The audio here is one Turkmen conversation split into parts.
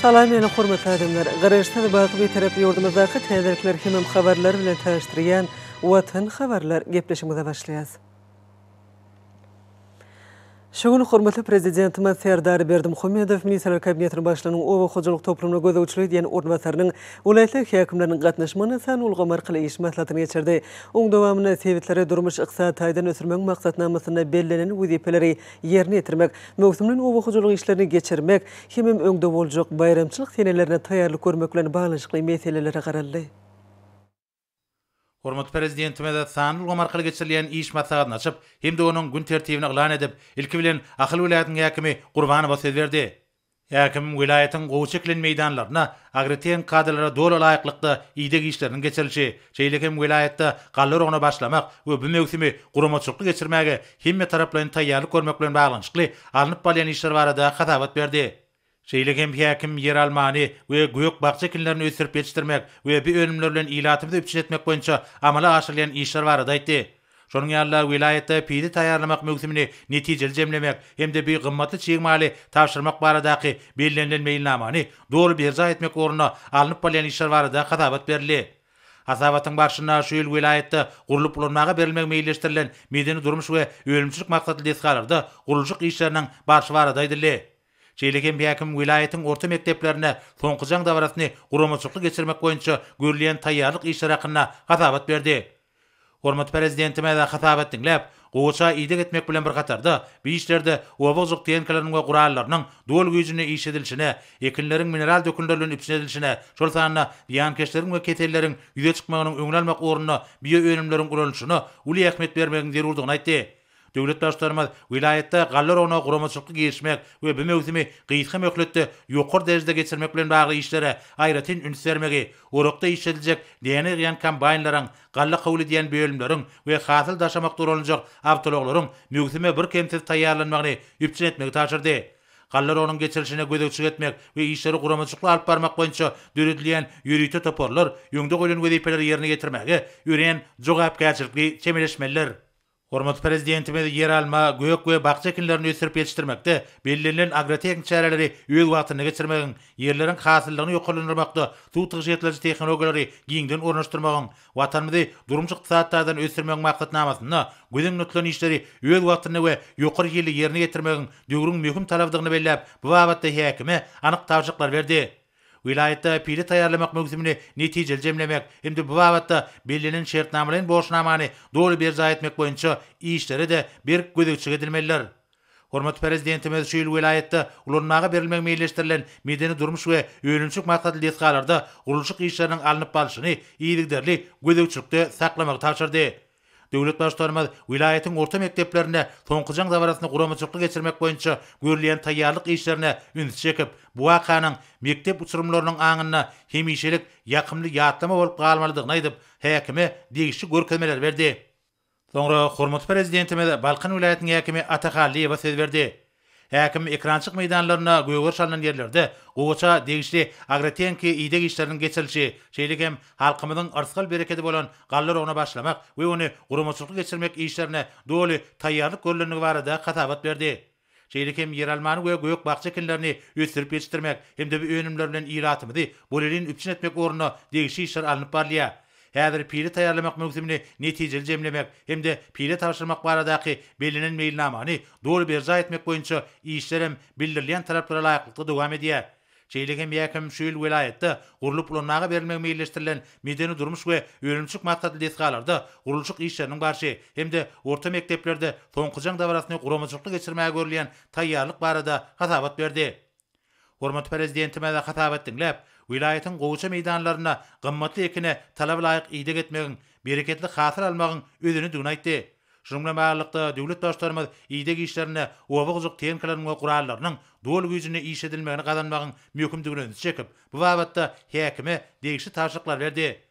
Salam meni hormatly adamlar! Garaşsyz baky Bitarap ýurdumyzdaky täzelikler hemem habarlar bilen tanyşdyrýan Watan habarlar gepleşigimize başlaýas. Şu gün hormatly Prezidentimiz Serdar Berdimuhamedow Ministrler Kabinetiniň Başlygynyň oba hojalyk toplumyna gözegçilik edýän orunbasarynyň, welaýatlar häkimleriniň gatnaşmagynda sanly ulgam arkaly iş maslahatyny geçirdi. Oň dowamynda sebitleri durmuş-ykdysady taýdan ösdürmegiň maksatnamasynda bellenen wezipeleri ýerine ýetirmek, möwsümleýin oba hojalyk işlerini geçirmek hemem öňde boljak baýramçylyk senelerine taýýarlyk görmek bilen baglanyşykly meselelere garaldy. Hormatly Prezidentimiz sanly ulgam arkaly geçirilýän iş maslahatyny açyp hem-de onuň gün tertibini yglan edip, ilki bilen Ahal welaýatynyň häkimi Gurbanowa söz berdi. Häkim welaýatyň gowy çekilen meýdanlarynda agrotehniki kadalara doly laýyklykda ideg işleriniň geçirilişi, şeýle hem welaýatda galla oragyna başlamak we bu möwsümi guramaçylykly geçirmäge hemmetaraplaýyn taýýarlyk görmek bilen baglanyşykly alnyp barylýan işler barada hasabat berdi. Şeýle hem häkim ýeralmany we gök-bakja ekinlerini ösdürip ýetişdirmek we bu önümler bilen ilatymyzy üpjün etmek boýunça amala aşyrylýan işler barada aýtdy. Şonuň ýaly-da, welaýatda pile taýýarlamak möwsümini netijeli jemlemek hem-de bu gymmatly çig maly tabşyrmak baradaky bellenilen meýilnamany doly berjaý etmek ugrunda alnyp barylýan işler barada hasabat berildi. Hasabatyň barşynda şu ýyl welaýatda gurlup ulanmaga berilmegi meýilleşdirilen medeni-durmuş we önümçilik maksatly desgalarda gurluşyk işleriniň barşy barada aýdyldy. Şeýle hem häkim welaýatyň orta mekdeplerinde Soňky jaň dabarasyny guramaçylykly geçirmek boýunça görülýän taýýarlyk işleri hakynda hasabat berdi. Hormatly Prezidentimiz hasabat diňläp, gowaça ideg etmek bilen bir hatarda, bu işlerde oba hojalyk tehnikalarynyň we gurallarynyň doly güýjünde işledilişine, ekinleriň mineral dökünler bilen üpjün edilişine, şol sanda zyýankeşleriň we keselleriň ýüze çykmagynyň öňüni almak ugrunda bioönümleriň ulanylyşyna uly ähmiýet bermegiň zerurdygyny aýtdy. Döwlet Baştutanymyz welaýatda galla oragyna guramaçylykly girişmek we bu möwsümi gysga möhletde ýokary derejede geçirmek bilen bagly işlere aýratyn üns bermegi, orakda işlediljek däne ýygýan kombaýnlaryň, galla kabul edýän bölümleriň we hasyl daşamakda ulanyljak awtoulaglaryň möwsüme birkemsiz taýýarlanmagyny üpjün etmegi tabşyrdy. Galla oragynyň geçirilişine gözegçilik etmek we işleri guramaçylykly alyp barmak boýunça döredilýän ýörite toparlar öňde goýlan wezipeleri ýerine ýetirmäge örän jogapkärçilikli çemeleşmelidir. Hormatly Prezidentimiz ýeralma, gök we bakja ekinlerini ösdürip ýetişdirmekde bellenilen agrotehniki çäreleri öz wagtynda geçirmegiň, ýerleriň hasyllylygyny ýokarlandyrmakda suw tygşytlaýjy tehnologiýalary giňden ornaşdyrmagyň, Watanymyzy durmuş-ykdysady taýdan ösdürmegiň maksatnamasynda göz öňünde tutulan işleri öz wagtynda we ýokary hilli ýerine ýetirmegiň döwrüň möhüm talabydygyny belläp, bu babatda häkime anyk tabşyryklary berdi. Welaýatda pile taýýarlamak möwsümini netijeli jemlemek hem-de bu babatda bellenen şertnamalaýyn borçnamany doly berjaý etmek boýunça işlere-de berk gözegçilik edilmelidir. Hormatly Prezidentimiz şu ýyl welaýatda ulanmaga berilmegi meýilleşdirilen medeni-durmuş we önümçilik maksatly desgalarda gurluşyk işleriniň alnyp barlyşyny yzygiderli gözegçilikde saklamagy tabşyrdy. Döwlet Baştutanymyz welaýatyň orta mekdeplerinde Soňky jaň dabarasyny guramaçylykly geçirmek boýunça görülýän taýýarlyk işlerine ünsi çekip, bu wakanyň mekdep uçurymlarynyň aňynda hemişelik ýakymly ýatlama bolup galmalydygyny aýdyp, häkime degişli görkezmeleri berdi. Soňra hormatly Prezidentimiz Balkan welaýatynyň häkimi Ata Hallyýewe söz berdi. Häkim ekrançyk meýdanlarynda gögeriş alnan ýerlerde gowaça degişli agrotehniki ideg işleriniň geçirilişi, şeýle hem halkymyzyň yrsgal-berekedi bolan galla oragyna başlamak we ony guramaçylykly geçirmek işlerine doly taýýarlyk görlendigi barada hasabat berdi. Şeýle hem ýeralmany we gök-bakja ekinlerini ösdürip ýetişdirmek hem-de bu önümler bilen ilatymyzy bolelin üpjün etmek ugrunda degişli işler alnyp barylýar. Häzir pile taýýarlamak möwsümini netijeli jemlemek hem-de pile tabşyrmak baradaky bellenen meýilnamany doly berjaý etmek boýunça işlerem bildirilýän talaplara laýyklykda dowam edýär. Şeýle hem häkim şu ýyl welaýatda gurlup ulanmaga berilmegi meýilleşdirilen medeni-durmuş we önümçilik maksatly desgalarda gurluşyk işleriniň barşy hem-de orta mekdeplerde Soňky jaň dabarasyny guramaçylykly geçirmäge görülýän taýýarlyk barada hasabat berdi. Hormatly Prezidentimiz hasabat diňläp, welaýatyň gowaça meýdanlarynda gymmatly ekine talaba laýyk ideg etmegiň, bereketli hasyl almagyň özenidigini aýtdy. Şunuň bilen baglylykda, döwlet Baştutanymyz ideg işlerinde oba hojalyk tehnikalarynyň we gurallarynyň doly güýjünde işledilmegini gazanmagyň möhümdigine ünsi çekip, bu babatda häkime degişli tabşyryklary berdi.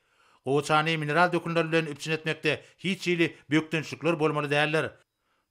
Gowaçany mineral dökünler bilen üpjün etmekde hiç hili bökdençlikler bolmaly däldir.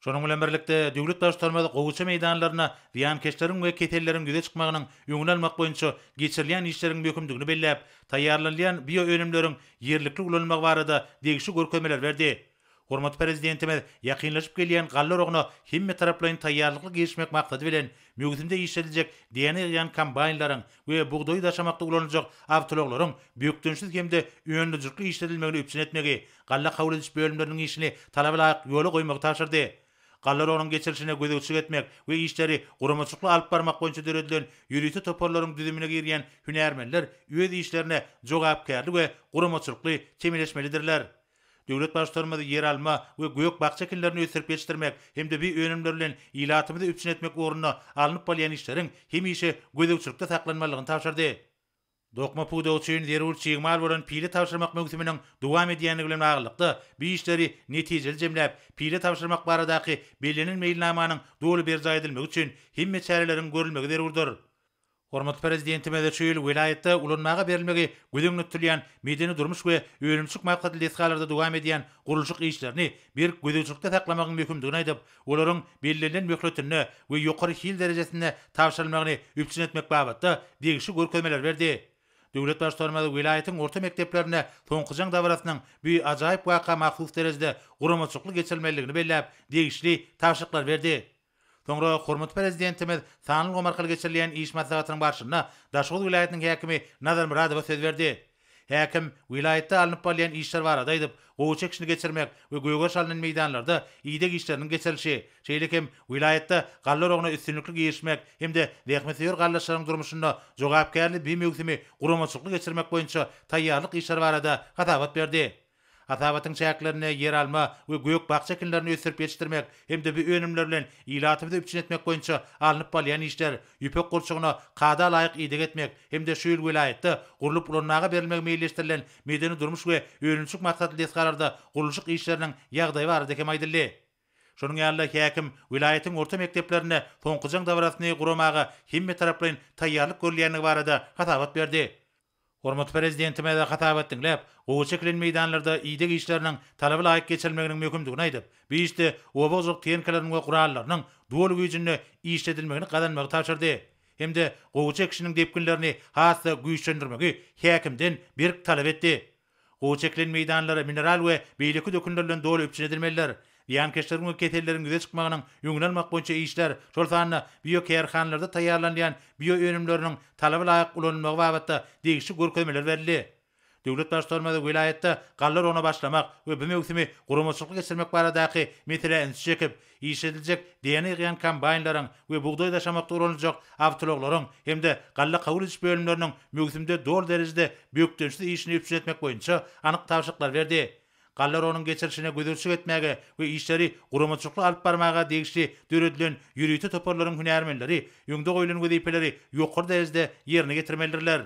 Şonuň bilen birlikde, döwlet Baştutanymyz gowaça meýdanlarynda zyýankeşleriň we keselleriň ýüze çykmagynyň öňüni almak boýunça geçirilýän işleriň möhümdigini belläp, taýýarlanylýan bioönümleriň ýerlikli ulanylmagy barada degişli görkezmeleri berdi. Hormatly Prezidentimiz ýakynlaşyp gelýän galla oragyna hemmetaraplaýyn taýýarlykly girişmek maksady bilen, möwsümde işlediljek däne ýygýan kombaýnlaryň we bugdaýy daşamakda ulanyljak awtoulaglaryň bökdençsiz hem-de öndürijilikli işledilmegini üpjün etmegi, galla kabul ediş bölümleriniň işini talaba laýyk ýola goýmagy tabşyrdy. Galla oragynyň geçirilişine gözegçilik etmek we işleri guramaçylykly alyp barmak boýunça döredilen ýörite toparlaryň düzümine girýän hünärmenler öz işlerine jogapkärli we guramaçylykly çemeleşmelidirler. Döwlet Baştutanymyz ýeralma we gök-bakja ekinlerini ösdürip ýetişdirmek hem-de bi önümler bilen ilatymyzy üpjün etmek ugrunda alnyp barylýan işleriň hemişe gözegçilikde saklanmalydygyny tabşyrdy. Dokma pudagy üçin zerur çig mal bolan pile tabşyrmak möwsüminiň dowam edýändigi bilen baglylykda, bu işleri netijeli jemläp, pile tabşyrmak baradaky bellenen meýilnamanyň doly berjaý edilmegi üçin hemme çäreleriň görülmegi zerurdyr. Hormatly Prezidentimiz şu ýyl welaýatda ulanmaga berilmegi göz öňünde tutulýan medeni-durmuş we önümçilik maksatly desgalarda dowam edýän gurluşyk işlerini berk gözegçilikde saklamagyň möhümdigini aýdyp, olaryň bellenilen möhletinde we ýokary hil derejesinde tabşyrylmagyny üpjün etmek babatda degişli görkezmeleri berdi. Döwlet Baştutanymyz welaýatyň orta mekdeplerinde Soňky jaň dabarasynyň bu ajaýyp waka mahsus derejede guramaçylykly geçirilmelidigini belläp, degişli tabşyryklary berdi. Soňra hormatly Prezidentimiz sanly ulgam arkaly geçirilýän iş maslahatynyň barşynda Daşoguz welaýatynyň häkimi Nazar Myradowa söz berdi. Häkim welaýatda alnyp barylýan işler barada aýdyp, gowaça ekişini geçirmek we gögeriş alnan meýdanlarda ideg işleriniň geçirilişi, şeýle hem welaýatda galla oragyna üstünlikli girişmek hem-de zähmetsöýer gallaçlaryň durmuşynda jogapkärli bi möwsümi guramaçylykly geçirmek boýunça taýýarlyk işleri barada hasabat berdi. Hasabatyň çäklerinde ýeralma we gök-bakja ekinlerini ösdürip ýetişdirmek hem-de bu önümler bilen ilatymyzy üpjün etmek boýunça alnyp barylýan işler, ýüpek gurçugyna kada laýyk ideg etmek hem-de şu ýyl welaýatda gurlup ulanmaga berilmegi meýilleşdirilen medeni-durmuş we önümçilik maksatly desgalarda gurluşyk işleriniň ýagdaýy barada hem aýdyldy. Şonuň ýaly-da, häkim welaýatyň orta mekdeplerinde Soňky jaň dabarasyny guramaga hemmetaraplaýyn taýýarlyk görülýändigi barada hasabat berdi. Hormatly Prezidentimiz hasabat diňläp, gowy çekilen meýdanlarda ideg işleriniň talaba laýyk geçirilmeginiň möhümdigini aýdyp, bu işde oba hojalyk tehnikalarynyň we gurallarynyň doly güýjünde işledilmegini gazanmagy tabşyrdy hem-de gowaça ekişiniň depginlerini has-da güýçlendirmegi häkimden berk talap etdi. Gowy çekilen meýdanlar mineral we beýleki dökünler bilen doly üpjün edilmelidir. Zyýankeşleriň we keselleriň ýüze çykmagynyň öňüni almak boýunça işler, şol sanda biokärhanalarda taýýarlanylýan bioönümleriniň talaba laýyk ulanylmagy babatda degişli görkezmeler berildi. Döwlet Baştutanymyz welaýatda galla oragyna başlamak we bu möwsümi guramaçylykly geçirmek baradaky meselä ünsi çekip, Işlediljek däne ýygýan kombaýnlaryň we bugdaý daşamakda ulanyljak awtoulaglaryň hem-de galla kabul ediş bölümleriniň möwsümde doly derejede bökdençsiz işini üpjün etmek boýunça anyk tabşyryklary berdi. Galla oragynyň geçirilişine gözegçilik etmäge we işleri guramaçylykly alyp barmaga degişli döredilen ýörite toparlaryň hünärmenleri öňde goýlan wezipeleri ýokary derejede ýerine ýetirmelidirler.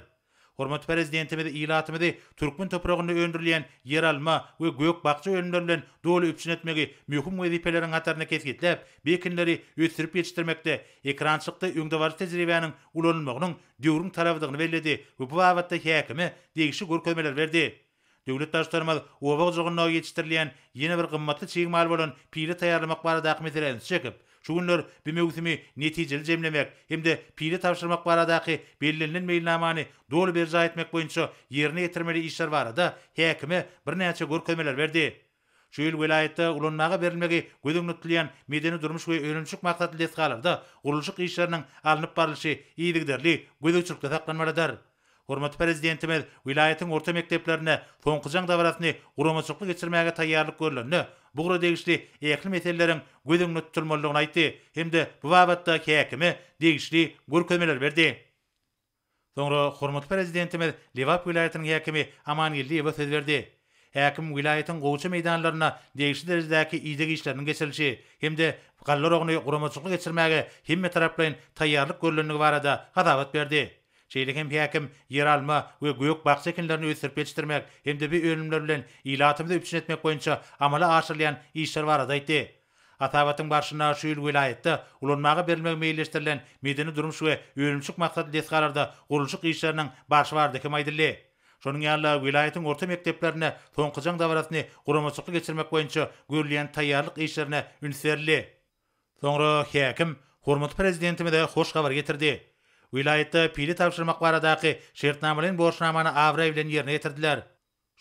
Hormatly Prezidentimiz ilatymyzy türkmen topragynda öndürilýän ýeralma we gök-bakja önümleri bilen doly üpjün etmegi möhüm wezipeleriň hatarynda kesgitläp, bu ekinleri ösdürip ýetişdirmekde ekerançylykda öňdebaryjy tejribäniň ulanylmagynyň döwrüň talabydygyny belledi we bu babatda häkime degişli görkezmeleri berdi. Döwlet Baştutanymyz oba hojalygynda ýetişdirilýän ýene bir gymmatly çig mal bolan pile taýýarlamak baradaky meselä ünsi çekip, şu günler bu möwsümi netijeli jemlemek hem-de pile tabşyrmak baradaky bellenilen meýilnamany doly berjaý etmek boýunça ýerine ýetirmeli işler barada häkime birnäçe görkezmeleri berdi. Şu ýyl welaýatda ulanmaga berilmegi göz öňünde tutulýan medeni-durmuş we önümçilik maksatly desgalarda gurluşyk işleriniň alnyp barlyşy yzygiderli gözegçilikde saklanmalydyr. Hormatly Prezidentimiz welaýatyň orta mekdeplerinde Soňky jaň dabarasyny guramaçylykly geçirmäge taýýarlyk görlende, bu ugra degişli ähli meseleleriň göz öňünde tutulmalydygyny aýtdy hem-de bu babatda häkime degişli görkezmeleri berdi. Soňra hormatly Prezidentimiz Lebap welaýatynyň häkimi Amangeldiýewe söz berdi. Häkim welaýatyň gowaça meýdanlarynda degişli derejedäki ideg işleriniň geçirilişi hem-de galla oragyny guramaçylykly geçirmäge hemmetaraplaýyn taýýarlyk görlendigi barada hasabat berdi. Şeýle hem häkim ýeralma we gök-bakja ekinlerini ösdürip ýetişdirmek hem-de bu önümler bilen ilatymyzy üpjün etmek boýunça amala aşyrylýan işler barada aýtdy. Hasabatyň barşynda şu ýyl welaýatda ulanmaga berilmegi meýilleşdirilen medeni-durmuş we önümçilik maksatly desgalarda gurluşyk işleriniň barşy barada hem aýdyldy. Şonuň ýaly-da, welaýatyň orta mekdeplerinde Soňky jaň dabarasyny guramaçylykly geçirmek boýunça görülýän taýýarlyk işlerine üns berildi. Soňra häkim hormatly Prezidentimize hoş habar getirdi. Welaýatda pile tabşyrmak baradaky şertnamalaýyn borçnamany abraý bilen ýerine ýetirdiler.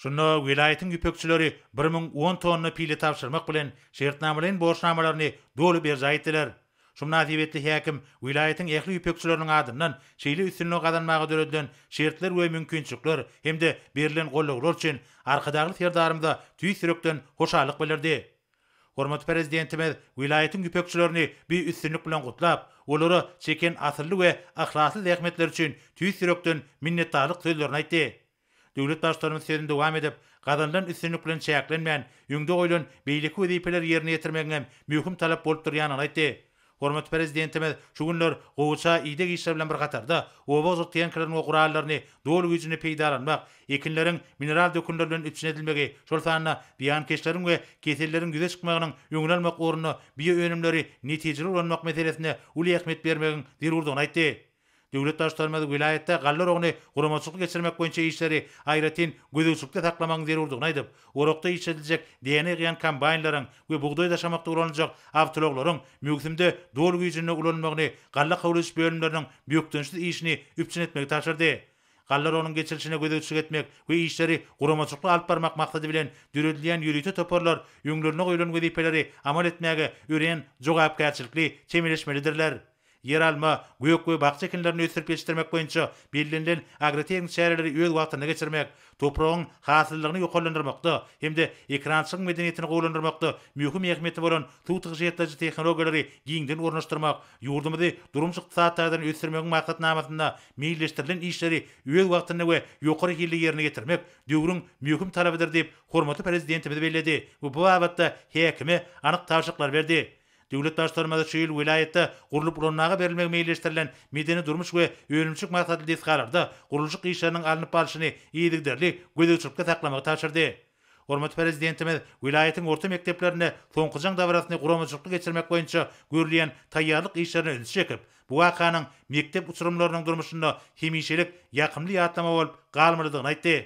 Şunda welaýatyň ýüpekçileri 1010 tonna pile tabşyrmak bilen, şertnamalaýyn borçnamalaryny doly berjaý etdiler. Şu mynasybetli häkim welaýatyň ähli ýüpekçileriniň adyndan şeýle üstünligi gazanmaga döredilen şertler we mümkinçilikler hem-de berlen gollawlar üçin Arkadagly Serdarymyza tüýs ýürekden hoşallyk bildirdi. Hormatly Prezidentimiz welaýatyň ýüpekçilerini bu üstünlik bilen gutlap, olara çeken asylly we yhlasly zähmetleri üçin tüýs ýürekden minnetdarlyk sözlerini aýtdy. Döwlet Baştutanymyz sözüni dowam edip, gazanylan üstünlik bilen çäklenmän, öňde goýlan beýleki wezipeleri ýerine ýetirmegiň hem möhüm talap bolup durýandygyny aýtdy. Hormatly Prezidentimiz şu günler gowaça ideg işleri bilen bir hatarda, oba hojalyk tehnikalaryny we gurallaryny doly güýjünde peýdalanmak, ekinleriň mineral dökünler bilen üpjün edilmegi, şol sanda zyýankeşleriň we keselleriň ýüze çykmagynyň öňüni almak ugrunda bioönümleri netijeli ulanmak meselesine uly ähmiýet bermegiň zerurdygyny aýtdy. Döwlet Baştutanymyz welaýatda galla oragyny guramaçylykly geçirmek boýunça işleri aýratyn gözegçilikde saklamagyň zerurdygyny aýdyp, orakda işlediljek däne ýygýan kombaýnlaryň we bugdaý daşamakda ulanyljak awtoulaglaryň möwsümde doly güýjünde ulanylmagyny galla kabul ediş bölümleriniň bökdençsiz işini üpjün etmegi tabşyrdy. Galla oragynyň geçirilişine gözegçilik etmek we işleri guramaçylykly alyp barmak maksady bilen döredilýän ýörite toparlar öňlerinde goýlan wezipeleri amal etmäge örän jogapkärçilikli çemeleşmelidirler. Ýeralma, gök we bakja ekinlerini ösdürip ýetişdirmek boýunça bellenilen agrotehniki çäreleri öz wagtynda geçirmek, topragyň hasyllylygyny ýokarlandyrmakda hem-de ekerançylygyň medeniýetini gowulandyrmakda möhüm ähmiýeti bolan suw tygşytlaýjy tehnologiýalary giňden ornaşdyrmak, ýurdumyzy durmuş-ykdysady taýdan ösdürmegiň maksatnamasynda meýilleşdirilen işleri öz wagtynda we ýokary hilli ýerine ýetirmek döwrüň möhüm talabydyr diýip, hormatly Prezidentimiz belledi we bu babatda häkime anyk tabşyryklary berdi. Döwlet Baştutanymyz şu ýyl welaýatda gurlup ulanmaga berilmegi meýilleşdirilen medeni-durmuş we önümçilik maksatly desgalarda gurluşyk işleriniň alnyp barlyşyny yzygiderli gözegçilikde saklamagy tabşyrdy. Hormatly Prezidentimiz welaýatyň orta mekdeplerinde Soňky jaň dabarasyny guramaçylykly geçirmek boýunça görülýän taýýarlyk işlerine ünsi çekip, bu wakanyň mekdep uçurymlarynyň durmuşynda hemişelik ýakymly ýatlama bolup galmalydygyny aýtdy.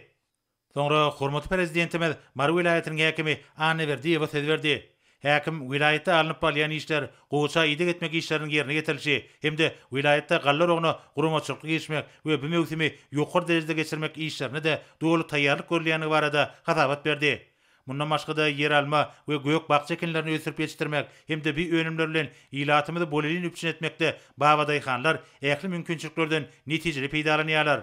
Soňra hormatly Prezidentimiz Mary welaýatynyň häkimi Annaberdiýewe söz berdi. Häkim welaýatda alnyp barylýan işler, gowaça ideg etmek işleriniň ýerine ýetirilişi hem-de welaýatda galla oragyna guramaçylykly girişmek we bu möwsümi ýokary derejede geçirmek işlerine-de doly taýýarlyk görülýändigi barada hasabat berdi. Mundan başga-da ýeralma we gök-bakja ekinlerini ösdürip ýetişdirmek hem-de bu önümler bilen ilatymyzy bolelin üpjün etmekde babadaýhanlar ähli mümkinçiliklerden netijeli peýdalanýarlar.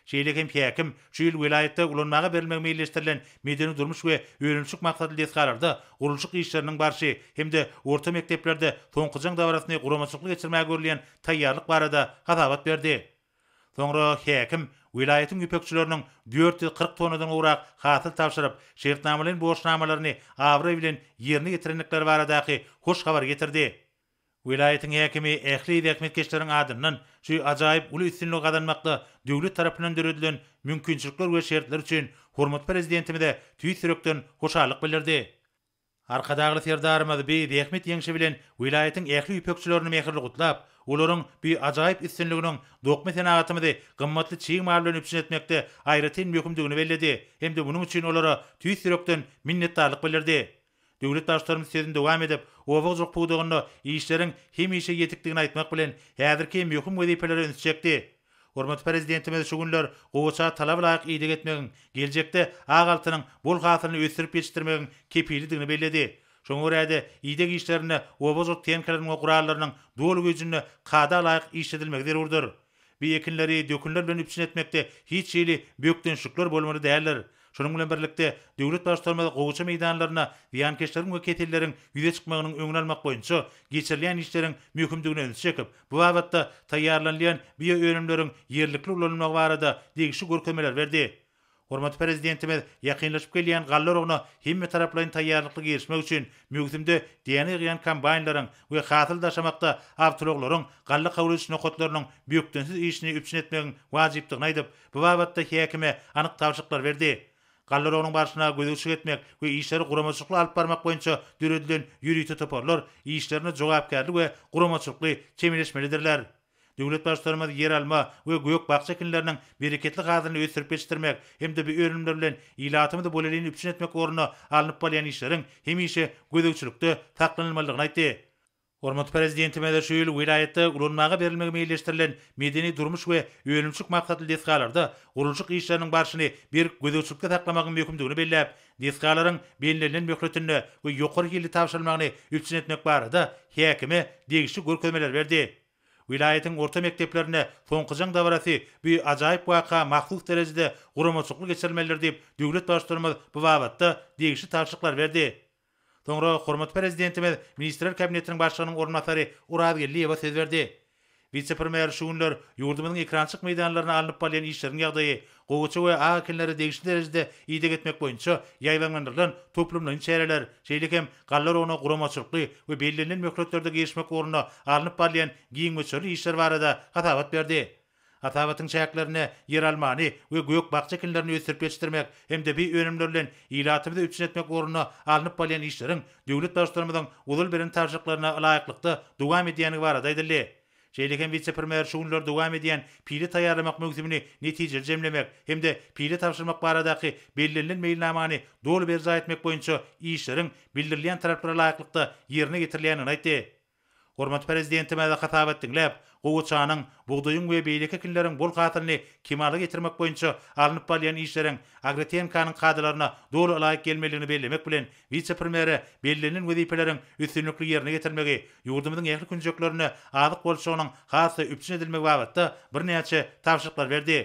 Şeýle hem häkim şu ýyl welaýatda ulanmaga berilmegi meýilleşdirilen medeni-durmuş we önümçilik maksatly desgalarda gurluşyk işleriniň barşy hem-de orta mekdeplerde Soňky jaň dabarasyny guramaçylykly geçirmäge görülýän taýýarlyk barada hasabat berdi. Soňra häkim welaýatyň ýüpekçileriniň 440 tonnadan gowrak hasyl tabşyryp, şertnamalaýyn borçnamalaryny abraý bilen ýerine ýetirendikleri baradaky hoş habary getirdi. Welaýatyň häkimi ähli zähmetkeşleriň adyndan şu ajaýyp uly üstünligi gazanmakda döwlet tarapyndan döredilen mümkinçilikler we şertler üçin hormatly Prezidentimize tüýs ýürekden hoşallyk bildirdi. Arkadagly Serdarymyz bi zähmet ýeňşi bilen welaýatyň ähli ýüpekçilerini mähirli gutlap, olaryň bi ajaýyp üstünliginiň dokma senagatymyzy gymmatly çig mal bilen üpjün etmekde aýratyn möhümdigini belledi hem-de munuň üçin olara tüýs ýürekden minnetdarlyk bildirdi. Döwlet Baştutanymyz sözüni dowam edip, oba hojalyk pudagynda işleriň hemişe ýetikdigini aýtmak bilen, häzirki möhüm wezipelere ünsi çekdi. Hormatly Prezidentimiz şu günler gowaça talaba laýyk ideg etmegiň, geljekde ak altynyň bol hasylyny ösdürip ýetişdirmegiň kepilidigini belledi. Şoňa görä-de, ideg işlerinde oba hojalyk tehnikalarynyň we gurallarynyň doly güýjünde kada laýyk işledilmegi zerurdyr. Bu ekinleri dökünler bilen üpjün etmekde hiç hili bökdençlikler bolmaly däldir. Şunuň bilen birlikde, döwlet Baştutanymyz gowaça meýdanlarynda zyýankeşleriň we keselleriň ýüze çykmagynyň öňüni almak boýunça geçirilýän işleriň möhümdigine ünsi çekip, bu babatda taýýarlanylýan bioönümleriň ýerlikli ulanylmagy barada degişli görkezmeleri berdi. Hormatly Prezidentimiz ýakynlaşyp gelýän galla oragyna hemmetaraplaýyn taýýarlykly girişmek üçin möwsümde däne ýygýan kombaýnlaryň we hasyl daşamakda awtoulaglaryň galla kabul ediş nokatlarynyň bökdençsiz işini üpjün etmegiň wajypdygyny aýdyp, bu babatda häkime anyk tabşyryklary berdi. Galla oragynyň barşyna gözegçilik etmek we işleri guramaçylykly alyp barmak boýunça döredilen ýörite toparlar işlerine jogapkärli we guramaçylykly çemeleşmelidirler. Döwlet Baştutanymyz ýeralma we gök-bakja ekinleriniň bereketli hasylyny ösdürip ýetişdirmek hem-de bu önümler bilen ilatymyzy bolelin üpjün etmek ugrunda alnyp barylýan işleriň hemişe gözegçilikde saklanylmalydygyny aýtdy. Hormatly Prezidentimiz şu ýyl welaýatda ulanmaga berilmegi meýilleşdirilen medeni-durmuş we önümçilik maksatly desgalarda gurluşyk işleriniň barşyny berk gözegçilikde saklamagyň möhümdigini belläp, desgalaryň bellenilen möhletinde we ýokary hilli tabşyrylmagyny üpjün etmek barada häkime degişli görkezmeleri berdi. Welaýatyň orta mekdeplerinde Soňky jaň dabarasy bu ajaýyp waka mahsus derejede guramaçylykly geçirilmelidir diýip, döwlet Baştutanymyz bu babatda degişli tabşyryklary berdi. Soňra hormatly Prezidentimiz Ministrler Kabinetiniň Başlygynyň orunbasary Orazgeldiýewe söz berdi. Wise-premýer şu günler ýurdumyzyň ekerançylyk meýdanlarynda alnyp barylýan işleriň ýagdaýy, gowaça we ak ekinlere degişli derejede ideg etmek boýunça ýaýbaňlandyrylan toplumlaýyn çäreler, şeýle hem galla oragyna guramaçylykly we bellenilen möhletlerde girişmek ugrunda alnyp barylýan giň möçberli işler barada hasabat berdi. Hasabatyň çäklerinde ýeralmany we gök-bakja ekinlerini ösdürip ýetişdirmek hem-de bi önümler bilen ilatymyzy üpjün etmek ugrunda alnyp barylýan işleriň döwlet Baştutanymyzyň ozal beren tabşyryklaryna laýyklykda dowam edýändigi barada aýdyldy. Şeýle hem wise-premýer şu günler dowam edýän pile taýýarlamak möwsümini netijeli jemlemek hem-de pile tabşyrmak baradaky bellenilen meýilnamany doly berjaý etmek boýunça işleriň bildirilýän talaplara laýyklykda ýerine ýetirilýändigini aýtdy. Hormatly Prezidentimiz hasabat diňläp, gowaçanyň, bugdaýyň we beýleki ekinleriň bol hasylyny kemala getirmek boýunça alnyp barylýan işleriň agrotehinikanyň kadalaryna doly ylaýyk gelmelidigini bellemek bilen, wise-premýere bellenilen wezipeleriň üstünlikli ýerine ýetirilmegi, ýurdumyzyň ähli künjeklerinde azyk bolçulygynyň has-da üpjün edilmegi babatda birnäçe tabşyryklary berdi.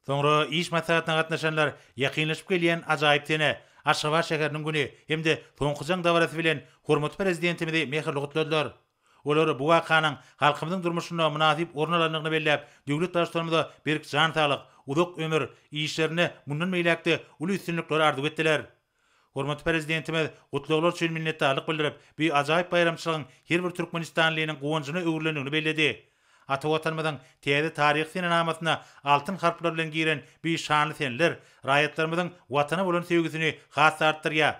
Soňra iş maslahatyna gatnaşanlar ýakynlaşyp gelýän ajaýyp sene, Aşgabat şäheriniň güni hem-de Soňky jaň dabarasy bilen hormatly Prezidentimizi mähirli gutladylar. Olar bu wakanyň halkymyzyň durmuşynda mynasyp orun alandygyny belläp, döwlet Baştutanymyza berk jan saglyk, uzak ömür, işlerinde mundan beýläk-de uly üstünlikleri arzuw etdiler. Hormatly Prezidentimiz gutlaglar üçin minnetdarlyk bildirip, bu ajaýyp baýramçylygyň her bir türkmenistanlynyň guwanjyna öwrülendigini belledi. Ata Watanymyzyň täze taryhy senenamasyna altyn harplar bilen giren bu şanly seneler raýatlarymyzyň Watana bolan söýgüsini has-da artdyrýar,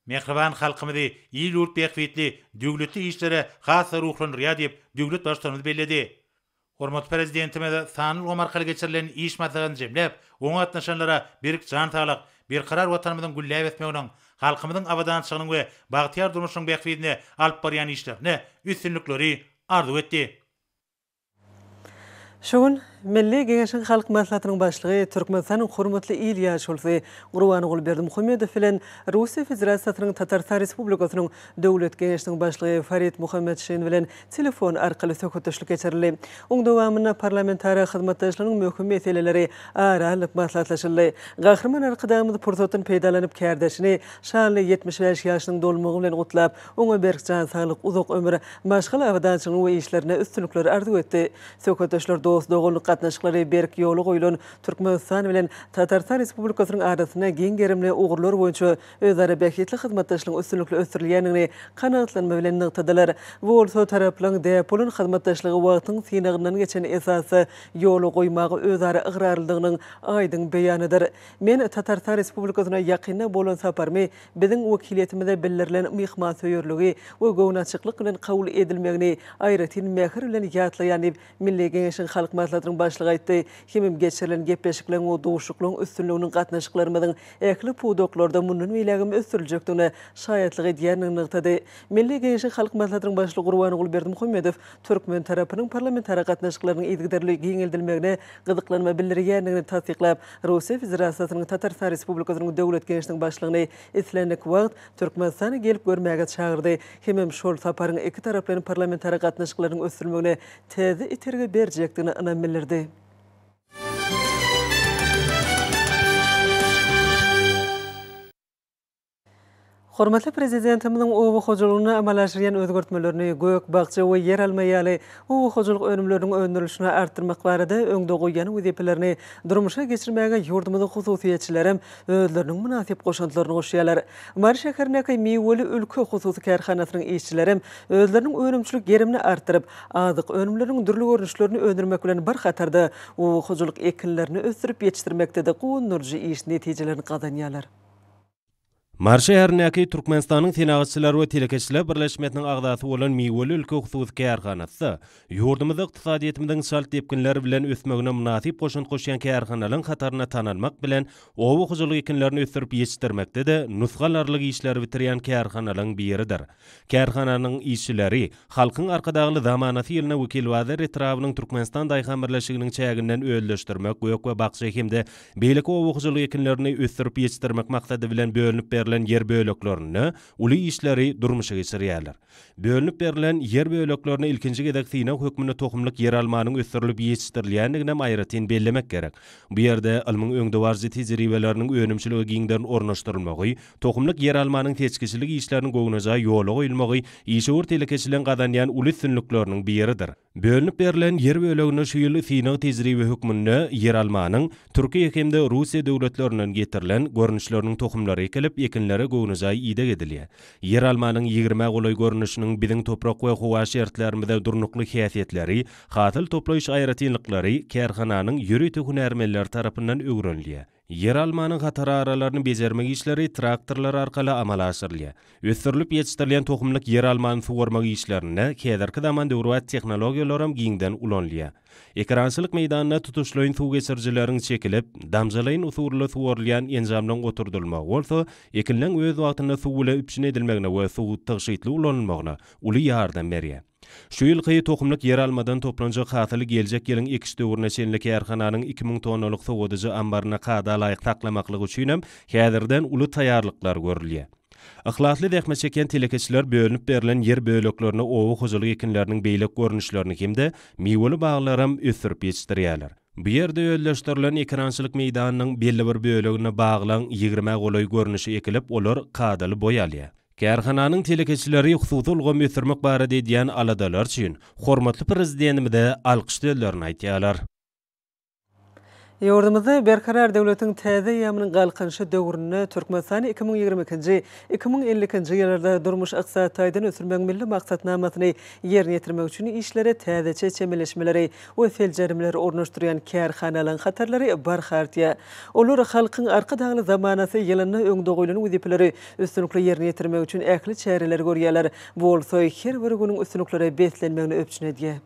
mähriban halkymyzy il-ýurt bähbitli döwletli işlere has-da ruhlandyrýar diýip, döwlet Baştutanymyz belledi. Hormatly Prezidentimiz sanly ulgam arkaly geçirilen iş maslahatyny jemläp, oňa gatnaşanlara berk jan saglyk, berkarar Watanymyzyň gülläp ösmeginiň, halkymyzyň abadançylygynyň we bagtyýar durmuşynyň bähbidine alyp barýan işlerinde üstünlikleri arzuw etdi. Şu gün Milli Geňeşiň Halk Maslahatynyň Başlygy, Türkmenistanyň Hormatly il ýaşulusy Gurbanguly Berdimuhamedow bilen Russiýa Federasiýasynyň Tatarystan Respublikasynyň Döwlet Geňeşiniň Başlygy Farid Muhammetşin bilen telefon arkaly söhbetdeşlik geçirildi. Oň dowamynda parlamentara hyzmatdaşlygynyň möhüm meseleleri ara alnyp maslahatlaşyldy. Gahryman Arkadagymyz pursatdan peýdalanyp kärdeşini şanly 75 ýaşynyň dolmagy bilen gutlap, oňa berk jan saglyk, uzak ömür, maşgala abadançylygyny we işlerinde üstünlikleri arzuw etdi. Söhbetdeşler dost-doganlyk gatnaşyklary berk ýola goýlan Türkmenistan bilen Tatarystan Respublikasynyň arasynda giň gerimli ugurlar boýunça özara bähbitli hyzmatdaşlygyň üstünlikli ösdürilýändigini kanagatlanma bilen nygtadylar. Bu bolsa taraplaryň däp bolan hyzmatdaşlygy wagtyň synagyndan geçen esasda ýola goýmaga özara ygrarlydygynyň aýdyň beýanydyr. Men Tatarystan Respublikasyna ýakynda bolan saparymy biziň wekiliýetimize bildirilen myhmansöýerligi we göwnaçyklyk bilen kabul edilmegini aýratyn mähir bilen ýatlaýan diýip, Milli Geňeşiň Halk Maslahatynyň Başlygy aýtdy. Hemem geçirilen gepleşikleriň we duşuşyklaryň üstünliginiň gatnaşyklarymyzyň ähli pudaklarda mundan beýlägem ösdüriljekdigine şaýatlyk edýändigini nygtady. Milli Geňeşiň Halk Maslahatynyň Başlygy Gurbanguly Berdimuhamedow türkmen tarapynyň parlamentara gatnaşyklarynyň yzygiderli giňeldilmegine gyzyklanma bildirýändigini tassyklap, Russiýa Federasiýasynyň Tatarystan Respublikasynyň Döwlet Geňeşiniň Başlygyny islendik wagt Türkmenistana gelip görmäge çagyrdy hemem şol saparyň ikitaraplaýyn parlamentara gatnaşyklarynyň ösdürilmegine täze itergi berjekdigine ynam bildirdi. Hormatly Prezidentimiziň oba hojalygynda amala aşyrýan özgertmelerini, gök-bakja we ýeralma ýaly oba hojalyk önümleriniň öndürilişini artdyrmak barada öňde goýýan wezipelerini durmuşa geçirmäge ýurdumyzyň hususyýetçilerem özleriniň mynasyp goşantlaryny goşýarlar. Mary şäherindäki Miweli ülke hususy kärhanasynyň işçilerem özleriniň önümçilik gerimini artdyryp, azyk önümleriniň dürli görnüşlerini öndürmek bilen bir hatarda, oba hojalyk ekinlerini ösdürip ýetişdirmekde-de guwandyryjy iş netijelerini gazanýarlar. Mary şäherindäki Türkmenistanyň Senagatçylar we telekeçiler birleşmesiniň agzasy bolan Miweli ülke hususy kärhanasy-da ýurdumyzda ykdysadyýetimiziň çalt depginler bilen ösmegine mynasyp goşant goşýan kärhanalaryň hatarynda tanalmak bilen, oba hojalyk ekinlerini ösdürip ýetişdirmekde-de nusga alarlyk işleri bitirýän kärhanalaryň biridir. Kärhananyň işçileri Halkyň Arkadagly zamanasy ýylynda Wekilbazar etrabynyň Türkmenistan daýhan birleşiginiň çäginden özleşdirmek, gök we bakja hem-de beýleki oba hojalyk ekinlerini ösdürip ýetişdirmek maksady bilen bölünip berlen ýer böleklerinde uly işleri durmuşa geçirýärler. Bölünip berlen ýer böleklerine ilkinji gezek synag hökmünde tohumlyk ýeralmanyň ösdürilip ýetişdirilýändiginem aýratyn bellemek gerek. Bu ýerde ylmyň öňdebaryjy tejribeleriniň önümçilige giňden ornaşdyrylmagy, Tohumlyk ýeralmanyň seçgiçilik işleriniň göwnejaý ýola goýulmagy işewür telekeçiligiň gazanýan uly üstünlikleriniň biridir. Bölünip berlen ýer böleginde şu ýyl synag-tejribe hökmünde ýeralmanyň Türkiýe hem-de Russiýa döwletlerinden getirilen görnüşleriniň tohumlary ekilip, ekinlere göwnejaý ideg edilýär. Ýeralmanyň ýigrimä golaý görnüşiniň biziň toprak we howa şertlerimize durnukly häsiýetleri, hasyl toplaýyş aýratynlyklary kärhananyň ýörite hünärmenleri tarapyndan öwrenilýär. Ýeralmanyň hatararalaryny bejermek işleri traktorlar arkaly amala aşyrylýar. Ösdürilip ýetişdirilýän tohumlyk ýeralmany suwarmak işlerinde häzirki zaman döwrebap tehnologiýalaram giňden ulanylýar. Ekerançylyk meýdanynda tutuşlaýyn suw geçirijileriň çekilip, damjalaýyn usulda suwarylýan enjamlaryň oturdylmagy bolsa, ekinleň öz wagtynda suw bilen üpjün edilmegine we suw tygşytly ulanylmagyna uly ýardam berýär. Şu ýylky tohumlyk ýeralmadan toplanjak hasyly geljek ýylyň ekiş döwrüne çenli kärhananyň 2000 tonnalyk sowadyjy ammarynda kada laýyk saklamaklyk üçinem häzirden uly taýýarlyklar görülýär. Yhlasly zähmet çekýän telekeçiler bölünip berlen ýer böleklerine oba hojalyk ekinleriniň beýleki görnüşlerini hem-de miweli baglaram ösdürip ýetişdirýärler. Bu ýerde özleşdirilen ekerançylyk meýdanynyň belli bir böleginde baglaň ýigrimä golaý görnüşi ekilip, olar kadaly boý alýar. Kärhananyň telekeçileri hususy ulgamy ösdürmek barada edýän aladalary üçin hormatly Prezidentimize alkyş sözlerini aýdýarlar. Ýurdumyzda Berkarar döwletiň täze eýýamynyň Galkynyşy döwründe Türkmenistany 2022-nji, 2052-nji ýyllarda durmuş-ykdysady taýdan ösdürmegiň Milli maksatnamasyny ýerine ýetirmek üçin işlere täzeçe çemeleşmeleri we seljermeleri ornaşdyrýan kärhanalaryň hatarlary barha artýar. Olar Halkyň Arkadagly zamanasy ýylynda öňde goýlan wezipeleri Üstünlikli ýerine ýetirmek üçin ähli çäreleri görýärler. Bu bolsa her bir günüň üstünliklere beslenmegini üpjün edýär.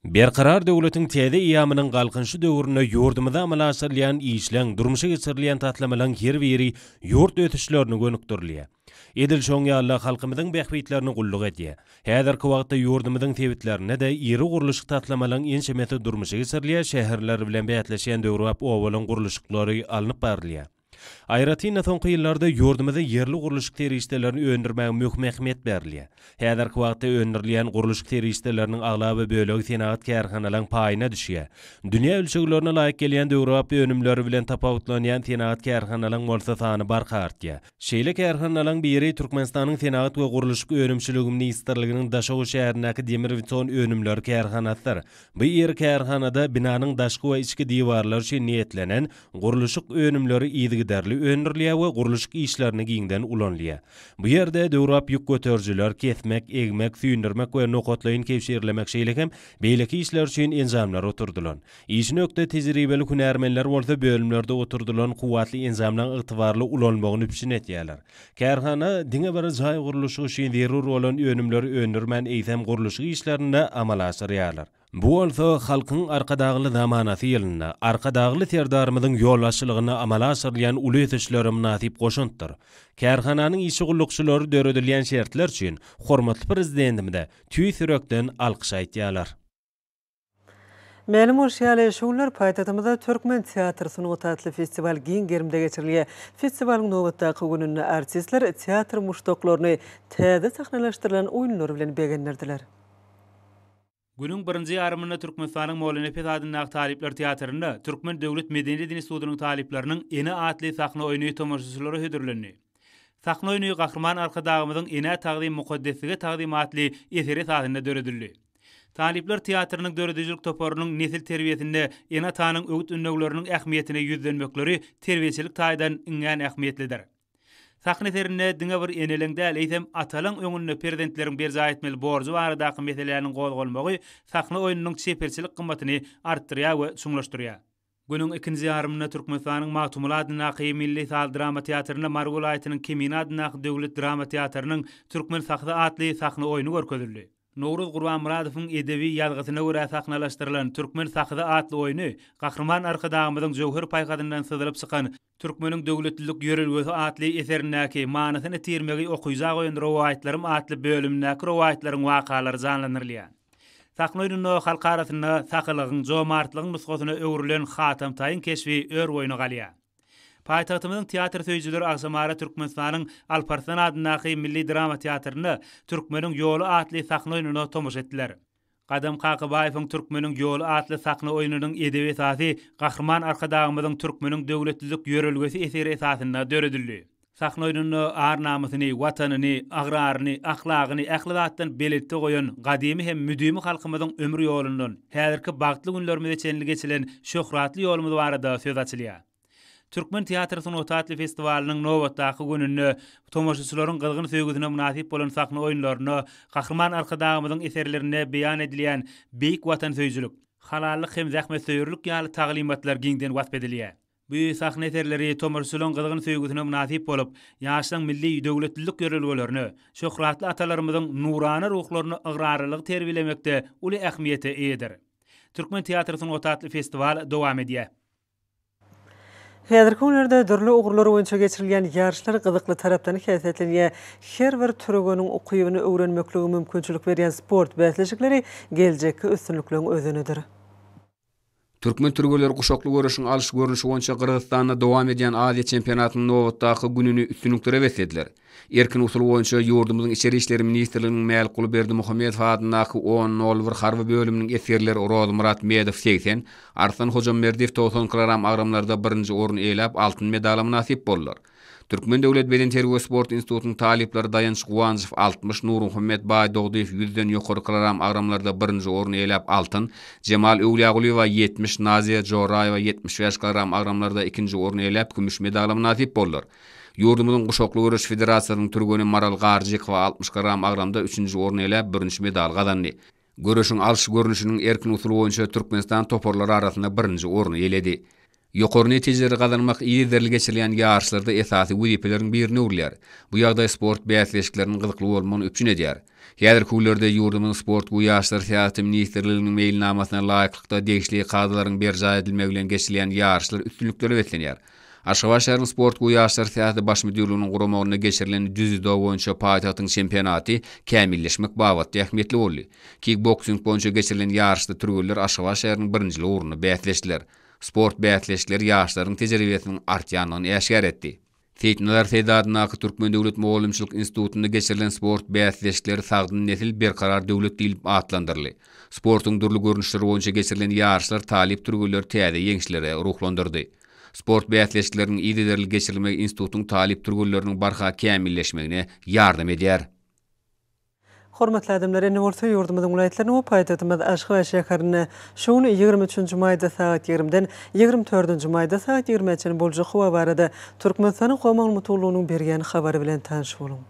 Berkarar döwletiň täze eýýamynyň Galkynyşy döwründe ýurdumyzda amala aşyrylýan işleň, durmuşa geçirilýän taslamalaryň her biri ýurt ösüşlerine gönükdirilýär. Edil şoň ýaly-da halkymyzyň bähbitlerine gulluk edýär. Häzirki wagtda ýurdumyzyň sebitlerinde-de iri gurluşyk taslamalaryň ençemesi durmuşa geçirilýär, şäherler bilen bäsleşýän döwrebap obalaryň gurluşyklary alnyp barylýar. Aýratyn-da, soňky ýyllarda ýurdumyzda ýerli gurluşyk serişdelerini öndürmäge möhüm ähmiýet berilýär. Häzirki wagtda öndürilýän gurluşyk serişdeleriniň aglaba bölegi senagat kärhanalaryň paýyna düşýär. Dünýä ölçeglerine laýyk gelýän döwrebap önümleri bilen tapawutlanýan senagat kärhanalaryň bolsa sany barha artýar. Şeýle kärhanalaryň biri Türkmenistanyň Senagat we gurluşyk önümçiligi ministrliginiň Daşoguz şäherindäki demir-beton önümleri kärhanasydyr. Bu iri kärhanada binanyň daşky we içki diwarlary üçin niýetlenen gurluşyk önümleri yzygiderli öndürilýär we gurluşyk işlerinde giňden ulanylýar. Bu ýerde döwrebap ýük göterijiler, kesmek, egmek, süýndürmek we nokatlaýyn kebşirlemek şeýle hem beýleki işler üçin enjamlar oturdylan. Işine ökde tejribeli hünärmenler bolsa bölümlerde oturdylan kuwwatly enjamlaryň ygtybarly ulanylmagyny üpjün edýärler. Kärhana diňe bir jaý gurluşygy üçin zerur bolan önümleri öndürmän, eýsem gurluşyk işlerini-de amala aşyrýarlar. Bu bolsa Halkyň Arkadagly zamanasy ýylynda Arkadagly Serdarymyzyň ýolbaşçylygynda amala aşyrylýan uly ösüşlere mynasyp goşantdyr. Kärhananyň işçi gullukçylary döredilýän şertler üçin hormatly Prezidentimize tüýs ýürekden alkyş aýtýarlar. Mälim bolşy ýaly, şu günler paýtagtymyzda Türkmen teatr sungaty atly festiwal giň gerimde geçirilýär. Festiwalyň nobatdaky gününde artistler teatr muşdaklaryny täze sahnalaşdyrylan oýunlar bilen begendirdiler. Günüň birinji ýarymynda Türkmenistanyň Mollanepes adyndaky talyplar teatrynda Türkmen döwlet medeniýet institutynyň talyplarynyň Ene atly sahna oýny tomaşaçylara hödürlendi. Sahna oýny Gahryman Arkadagymyzyň Enä tagzym mukaddeslige tagzym atly eseri esasynda döredildi. Talyplar teatrynyň döredijilik toparynyň nesil terbiýesinde ene-atanyň öwüt-ündewleriniň ähmiýetine ýüzlenmekleri terbiýeçilik taýdan iňňän ähmiýetlidir. Sahna eserinde diňe bir eneleň däl, eýsem, atalaň öňünde perzentleriň berjaý etmeli borjy baradaky meseläniň gozgalmagy sahna oýnunyň çeperçilik gymmatyny artdyrýar we çuňlaşdyrýar. Günüň ikinji ýarymynda Türkmenistanyň Magtymguly adyndaky milli saz-drama teatrynda Mary welaýatynyň Kemine adyndaky döwlet drama teatrynyň Türkmen sahy atly sahna oýny görkezildi. Nowruz Gurbanmyradowyň edebi ýazgysyna görä sahnalaşdyrylan Türkmen sahy atly oýny Gahryman Arkadagymyzyň jöwher paýhasyndan syzylyp çykan Türkmeniň döwletlilik ýörelgesi atly eserindäki Manysyny tirmegi okyja goýan rowaýatlarym atly bölümindäki rowaýatlaryň wakalary janlandyrylýar. Sahna oýnunda halk arasynda sahylygyň, jomartlygyň nusgasyna öwrülen Hatam Taýyň keşbi ör-boýuna galýar. Paýtagtymyzyň teatr söýüjileri agşamara Türkmenistanyň Alparslan adyndaky milli drama teatrynda Türkmeniň ýoly atly sahna oýnuna tomaşa etdiler. Gadam Kakabaýewiň Türkmeniň ýoly atly sahna oýnunyň edebi esasy Gahryman Arkadagymyzyň Türkmeniň döwletlilik ýörelgesi eseri esasynda döredildi. Sahna oýnunda ar-namysyny, Watanyny, agraryny, ahlagyny ähli zatdan belentde goýan gadymy hem müdimi halkymyzyň ömür ýolundan, häzirki bagtly günlerimize çenli geçilen şöhratly ýolumyz barada söz açylýar. Türkmen teatr sungaty atly festiwalynyň nobatdaky gününde tomaşaçylaryň gyzgyn söýgüsine mynasyp bolan sahna oýunlarynda Gahryman Arkadagymyzyň eserlerinde beýan edilýän beýik watansöýüjilik, halallyk hem zähmetsöýerlik ýaly taglymatlar giňden wasp edilýär. Bu sahna eserleri tomaşaçylaryň gyzgyn söýgüsine mynasyp bolup, ýaşlaryň milli döwletlilik ýörelgelerine, şöhratly atalarymyzyň nurana ruhlaryna ygrarlylygy terbiýelemekde uly ähmiýete eýedir. Türkmen teatr sungaty atly festiwal dowam edýär. Häzirki günlerde dürli ugurlar boýunça geçirilýän ýaryşlar gyzykly tarapdan häsiýetlenýär. Her bir türgeniň ukybyny öwrenmeklige mümkinçilik berýän sport bäsleşikleri geljekki üstünlikleriň özenidir. Türkmen türgenleri guşakly göreşiň alyş görnüşi boýunça Gyrgyzystanda dowam edýän Aziýa çempionatynyň nobatdaky gününi üstünliklere beslediler. Erkin usul boýunça ýurdumyzyň Içeri işler ministrliginiň Mälikguly Berdimuhamedow adyndaky on nol bir harby bölüminiň esgerleri Rozmyrat Medow 80, Arslan Hojamberdiýew 90 kilogram agramlarda birinji orny eýeläp, altyn medala mynasyp boldular. Türkmen döwlet bedenterbiýe we sport institutynyň talyplary Daýanç Guwanjow 60, Nurmuhammet Baýdogdyýew ýüzden ýokary kilogram agramlarda birinji orny eýeläp, altyn, Jemal Öwlýagulyýewa 70, Naziýa Joraýewa 75 kilogram agramlarda ikinji orny eýeläp, kümüş medala mynasyp boldular. Ýurdumyzyň guşakly göreş federasiýasynyň türgeni Maral Garjykowa 60 gram agramda üçünji orny eýeläp, bürünç medal gazandy. Göreşiň alyş görnüşiniň erkin usuly boýunça Türkmenistan toparlary arasynda birinji orny eýeledi. Ýokary netijeleri gazanmak yzygiderli geçirilýän ýaryşlarda esasy wezipeleriň birine öwrülýär. Bu ýagdaý sport bäsleşikleriniň gyzykly bolmagyny üpjün edýär. Häzirki günlerde ýurdumyzyň Sport we ýaşlar syýasaty ministrliginiň meýilnamasyna laýyklykda degişli kadalaryň berjaý edilmegi bilen geçirilýän ýaryşlar üstünliklere beslenýär. Aşgabat şäheriniň Sport we ýaşlar syýasaty baş müdirliginiň guramagynda geçirilen dzýudo boýunça paýtagtyň çempionaty kämilleşmek babatda ähmiýetli boldy. Kikboksing boýunça geçirilen ýaryşda türgenler Aşgabat şäheriniň birinjiligi ugrunda bäsleşdiler. Sport bäsleşikleri ýaşlaryň tejribesiniň artýandygyny äşgär etdi. Seýitnazar Seýdi adyndaky Türkmen döwlet mugallymçylyk institutynda geçirilen sport bäsleşikleri Sagdyn nesil, berkarar döwlet diýlip atlandyryldy. Sportuň dürli görnüşleri boýunça geçirilen ýaryşlar talyp türgenleri täze ýeňişlere ruhlandyrdy. Sport bäsleşikleriniň yzygiderli geçirilmegi institutyň talyp türgenleriniň barha kämilleşmegine ýardam edýär. Hormatly adamlar, indi bolsa ýurdumyzyň welaýatlarynda we paýtagtymyz Aşgabat şäherinde şu gün 23 nji maýda sagat ýigrimden 24 nji maýda sagat ýigrimä çenli boljak howa barada Türkmenistanyň Howa maglumat gullugynyň berýän habary bilen tanyş boluň.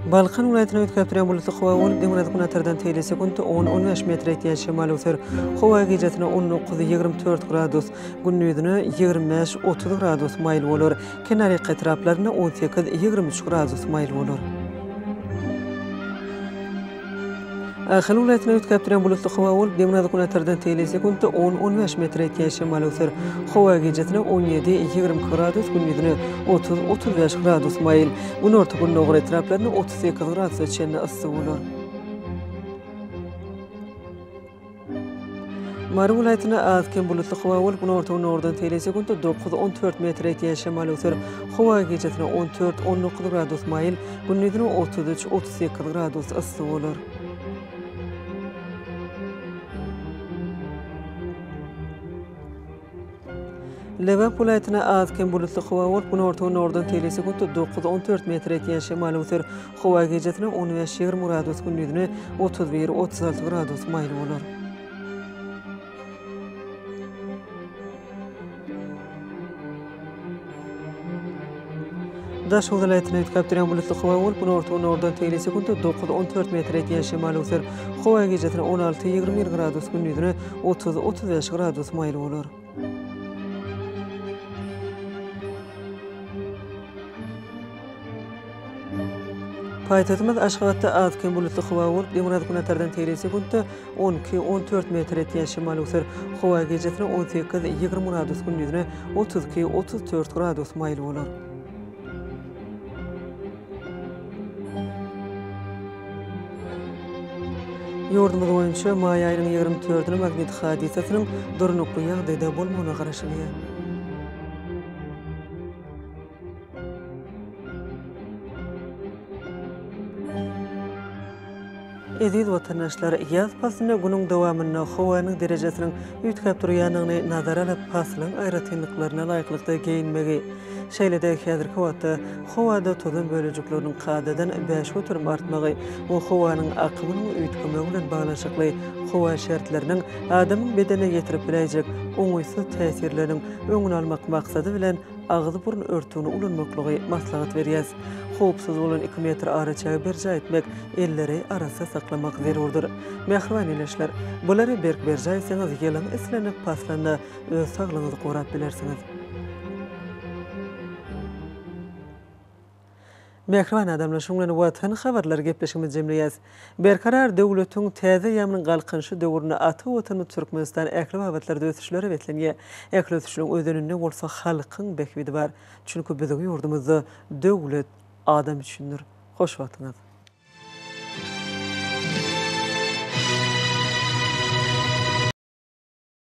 Balkan welaýatynda üýtgäp durýan bulutly howa bolup, demirgazyk-günortadan teýli sekuntda on-on bäş metre ýetýän şemal öwser. Howa gijesine on dokuz-ýigrimi dört gradus, gündizine 25-30 gradus maýyl bolar. Kenarýaka etraplarynda on sekiz-ýigrimi üç gradus maýyl bolar. Ahal welaýatynda üýtgäp durýan bulutly howa bolup, demirgazyk-günortadan teýli sekuntda on-on bäş metre ýetýän şemal öwser. Howa gijesine on ýedi, 22 gradus, gündizine 30-35 gradus maýyl. Günorta-gündogar etraplarynda 38 gradusa çenli yssy bolar. Mary welaýatynda az-kem bulutly howa bolup, günorta-gündogardan teýle sekuntda dokuz-on dört metre ýetýän şemal öwser. Howa gijesine on dört-on dokuz gradus maýyl, gündizine 33-38 gradus yssy bolar. Lebap welaýatynda az-kem bulutly howa bolup, günorta-gündogardan teýle sekuntda dokuz-on dört metre ýetýän şemal öwser. Howa gijesine on bäş-ýigrimi gradus, gündizine 31-36 gradus maýyl bolar. Daşoguz welaýatynda üýtgäp durýan bulutly howa bolup, günorta-günordan tegelek sekuntda dokuz, on dört metr etýän şemal öwser. Howa gijesine 16, 21 gradus, gündizine 30, 35 gradus maýyl bolar. Paýtagtymyz Aşgabatda az-kem bulutly howa bolup, demirgazyk-günortadan tegelek sekuntda 12, 14 metr etýän şemal öwser. Howa gijesine 18, 20 gradus, gündizine 32, 34 gradus maýyl bolar. Ýurdumyz boýunça maý aýynyň 24-üne magnit hadysasynyň durnukly ýagdaýda bolmagyna garaşylýar. Eziz watandaşlar, ýaz paslynda günüň dowamynda howanyň derejesiniň üýtgäp durýandygyny nazara alyp, paslyň aýratynlyklaryna laýyklykda geýinmegi, şeýle-de häzirki wagtda howada tozan bölejikleriniň kadadan 5% artmagy we howanyň akymynyň üýtgemegi bilen baglanyşykly howa şertleriniň adamyň bedenine ýetirip biläýjek oňaýsyz täsirleriniň öňüni almak maksady bilen agyz-burun örtügini ulanmaklygy maslahat berýäs. Howpsuz bolan iki metr araçägi berjaý etmek, elleri arassa saklamak zerurdyr. Mähriban ildeşler, bulary berk berjaý etseňiz, ýylyň islendik paslynda öz saglygyňyzy gorap bilersiňiz. Mähriban adamlar, şunuň bilen Watan habarlary gepleşigimizi jemleýäs. Berkarar döwletiň täze eýýamynyň Galkynyşy döwründe ata Watanymyz Türkmenistan ähli babatlarda ösüşlere beslenýär. Ähli ösüşleriň özeninde bolsa halkyň bähbidi bar. Çünki biziň ýurdumyzda döwlet adam üçindir. Hoş wagtyňyz!